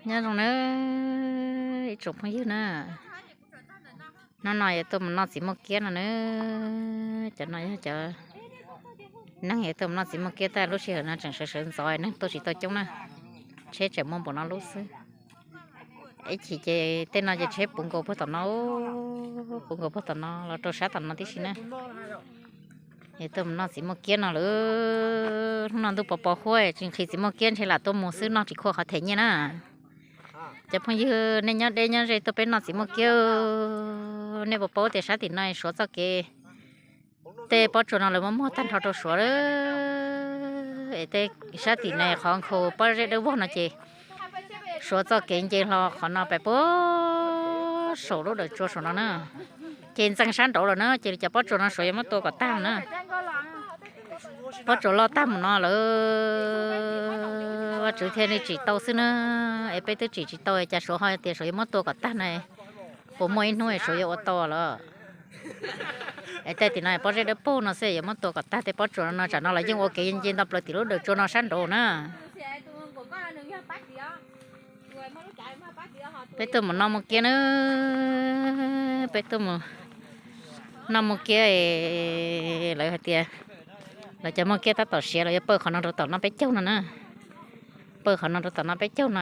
Nyob zoo nawb ib tsoom phooj ywg na, hnub no yuav tuaj mus noj txiv muaj kiab no nawb. Cov no yog cov neeg yuav tuaj mus noj txiv muaj kiab, tab lub sij hawm no tseem sawv sawv ntxov neeg tuaj tsis tau coob na, tsheb tseem muaj npaum no lub xwb. Ib chim ces tej no ces tsheb puv nkaus puag tom no, puv nkaus puag tom no los rau sab tom no tib si na. Yuav tuaj mus noj txiv muaj kiab no lawm. Hnub no ntuj pos pos huab tsis nqhis txiv muaj kiab ntshe lam tuaj mus xwb, noj tsis khuam qhov them nyiaj na. Cov phooj ywg nej nyob deb nyob ze tuaj peb noj txiv muaj kiab, nej puas paub tias sab tim no Suav txoj kev, tej pob tsuas no lawv muab muag tag nrho rau Suav lawm. Es tej sab tim no qhov nkhaus pob zeb dawb vog no ces Suav txoj kev nce hlo qhov no pais puag saum lub dawm tsua saum no na, ces ntxees sab nraud lawm na, ces cov pob tsuas no Suav yuav muab tua kom tag na. Pob tsuas loj tag mus no lawm, Vajtswv thiaj li tsim tau xwb na. Es peb twb tsim tsis tau cas Suav ho tias Suav yuav muab tua kom tag na. Puas muaj ib hnub Suav yuav ua tau los? Es tej tim no pob zeb dawb paug no xwb yuav muab tua kom tag, tej pob tsuas no tsam no los yeej ua kev nce nto plaws tim lub dawm tsua no sab nraud na. Peb tuaj mus noj muaj kiab na, peb tuaj mus noj muaj kiab, lawv hais tias lawv cov muaj kiab tab tom siav, lawv yuav pawj qhov no rau tom noj peb caug no na. Pawj qhov no rau tom noj peb caug no,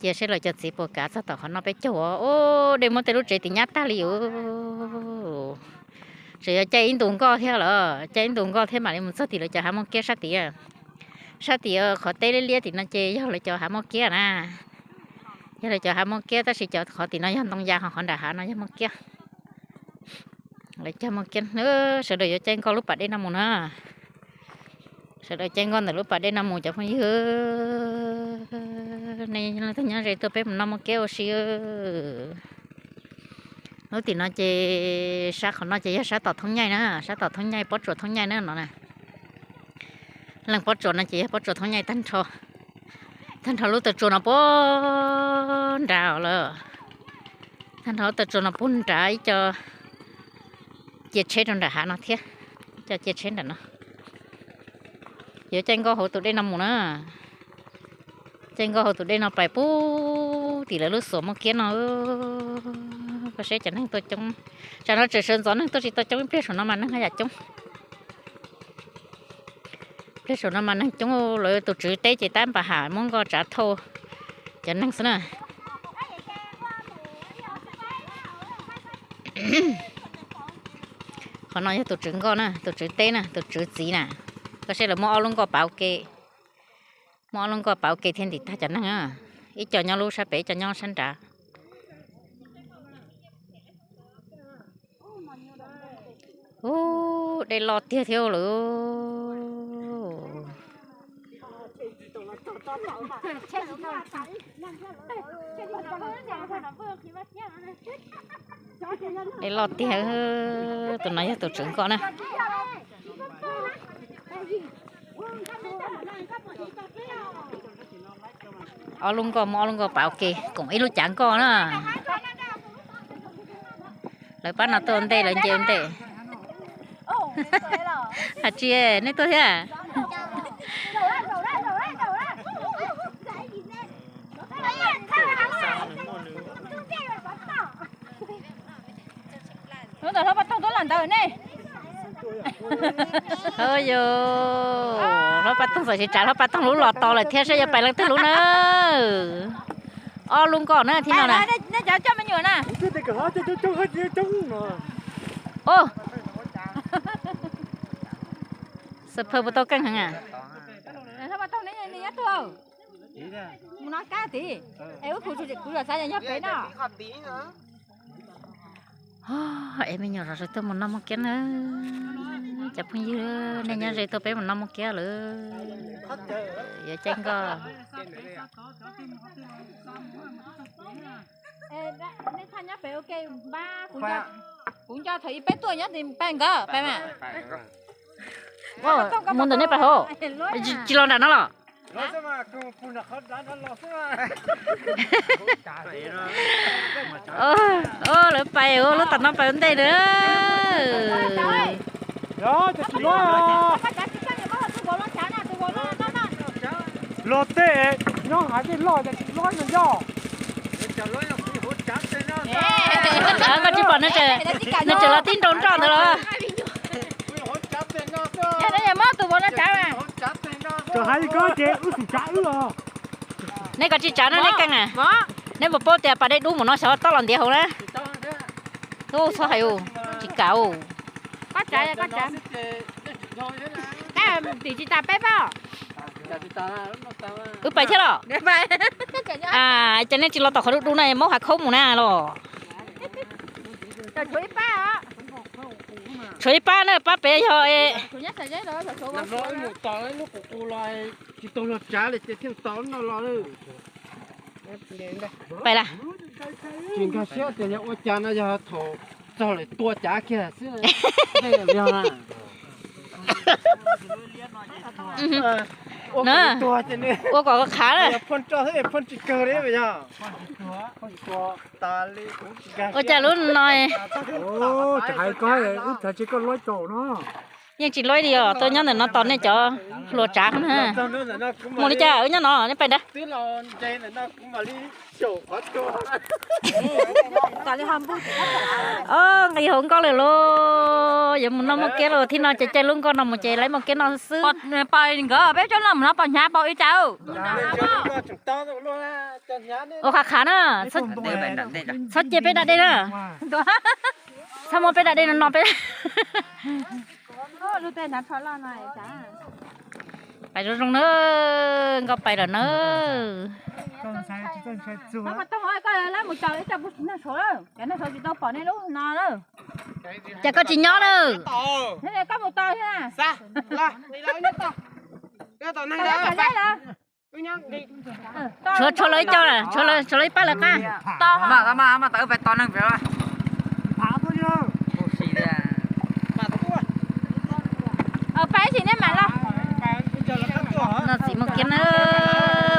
cia seb lawv cov txiv puas kav txog tom qhov noj peb caug. Ub, dej muab tej lub tsev tim nyab tag li os. Tseem yuav caij ib ntus nkoj thiab lawm, caij ib ntus nkoj thiab mam li mus txog tim lawv cov hav muaj kiab sab tid. Sab tim qhov teb liab liab tim no ces yog lawv cov hav muaj kiab na. Yog lawv cov hav muaj kiab, tab sis cov qhov tim no yog ntoo ya, ho qhov nram hav no yog muaj kiab. Lawv cog muaj kiab, sawv daws yuav caij nkoj lub pas dej no mus na. Sawv daws caij nkoj ntawm lub pas dej no mus cov phooj ywg. Nej leej twg nyob ze tuaj peb mus noj muaj kiab ua si. Lub tim no ces sab qhov no ces yog sab tom thoob nyaij na, sab tom thoob nyaij, pob tsuas thoob nyaij na no na. Leej pob tsuas no ces yog pob tsuas thoob nyaij tag nrho. Tag nrho lub taw tsua no puag nrad lawm. Tag nrho lub taw tsua no puag nrad ib co cia tsheb rau nram hav no thiab. Ib co cia tsheb nram no. Yuav caij nkoj hauv tus dej no mus na. Caij nkoj hauv tus dej no pais puag tim lawv lub xuas muaj kiab no. Koj saib cov neeg tuaj coob. Tsam no tseem sawv ntxov neeg tuaj tsis tau coob, ib pliag saum no mas neeg haj yam coob. Pliag saum no mas neeg coob, lawv tus tswv teb ces tab npam ham muab nkoj tsav thauj cov neeg xwb na. Qhov no yog tus tswv nkoj na, tus tswv teb na, tus tswv txiv na. Koj saib lawv muab ob lub nkoj pauv ke, muab ob lub nkoj pauv ke thiab ntim tag cov neeg. Ib co nyob lub sab pem, ib co nyob sab nrad. Ub, dej loj tiag thiab lawm. Dej loj tiag. Tus no yog tus tswv nkoj na. Ob lub nkoj, muab ob lub nkoj pauv ke koom ib lub cav nkoj na. Lawv pab no tuaj ua ntej, lawv nce ua ntej. Hais tsis, nej tuaj thiab? Lub ntawm hlob Paj Toog tuaj los ntawd ne. Yog, hlob Paj Toog txawm tsis tsav hlob Paj Toog lub los tos lawm thiab, saib yuav pais leej twg lub na. Ob lub nkoj na thiab no na. Xab phawj puas tau keej heev a? Es me nyuam zov zov tuaj mus noj muaj kiab na. Cov phooj ywg, nej nyob ze tuaj peb mus noj muaj kiab lawm. Yuav caij nkoj. Kuv nco thaum ub peb tuaj nyob tim peb nkawd peb mas. Mus ntawm nej pais hauv, tsis los nram no los? Lawv pais lub tom no pais ua ntej na. Los tej. Nyob hais tej loj cas tsis loj no yog. Koj tsis pom nws tseem los tib nrau nroj ntawd los? Tseem hais li koj ces wb xum tsav wb los. Neb koj tsis tsav no neb keej na. Neb puas paub tias pas dej dub mus no xyov tob los ntiav hauv na. Tub txhob hais, tsis kam. Tim tsis tas peb pab. Wb pais thiab los? Ces nej tsis los tom qhov dub dub na, maub hav khaub mus na los. Tshuav ib pab na, pab pem yog. Pais las. Tsis nkag siab tias yog ua cas no, yog thaum txog lawm tua cav kiag xwb. Ua kom qhav na. Ua cas lub no tsis hais koj, wb thav tsis koj luab caum no. Yeej tsis luab li os, tuaj nyob ntawm no tos nej cov hluas tsav na. Mus li cas wb nyob no nej pais ntag. Nqis hauv nkoj lawm lauj, yuav mus noj moj keb lauj, thib no ces caij lub nkoj no mus ces laib moj keb noj xwb. Pom nkawd peb coj noj mus no pom hnyav pom ib cas. Ua qhav qhav na, txhob cia peb da dej na. Txhob muab peb da dej no no peb. Pais zoo zoo na, nkoj pais lawm na. Cas koj tsis nyob na? Tshuav, tshuav lawv ib co, tshuav lawv ib pab lawv qab. Noj txiv moj kiab na,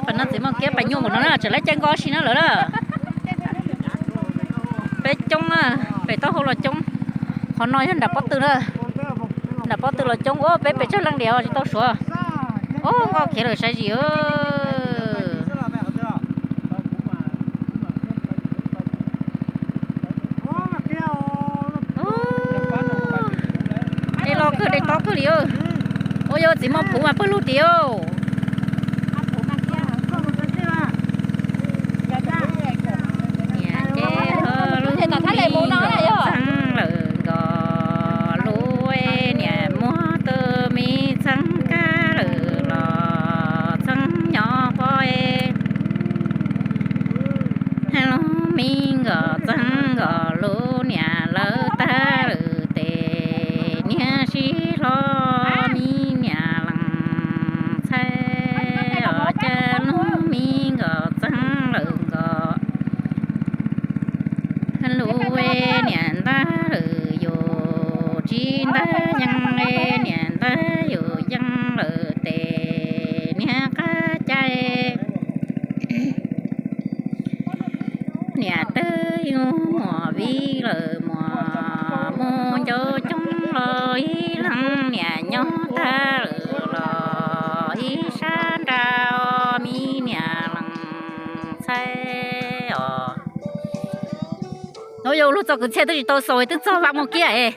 pais noj txiv moj kiab pais nyuaj npaum no na, tseem laib caij nkoj si na lawm na. Peb coob na, pem taub hau los coob. Qhov no yog nram pob tw na, nram pob tw los coob. Ua peb pem tsawg leej diam tsis tau suav. Ua nkoj khiav lawm saib zim. Dej loj kawg dej tob kawg li. Ua yog txiv moj phuv mas pawg lug tim. Niam ces lub me nkawd txheeb lawm nkawd lub, niam muab tus me txheeb kab lawm los txheeb nyob pob. Lub me nkawd txheeb nkawd lub, niam lawv tag lawm tes niam sib hlo. Me niam lees txhais os, cas lub me nkawd txheeb lawm nkawd lub, niam ntag lawm yus tsis ntag yeej, niam ntag yus yeej lawm tes niam qab cai. Niam twb yug muam vij lawm, muam mus ncauj coob los ib leeg, niam nyob tag lawm los ib sab nrad, me niam lees txhais os. Ua yog luag txoj kwv txhiaj twb tsis tau xaus twb txog vaj moj kiab es.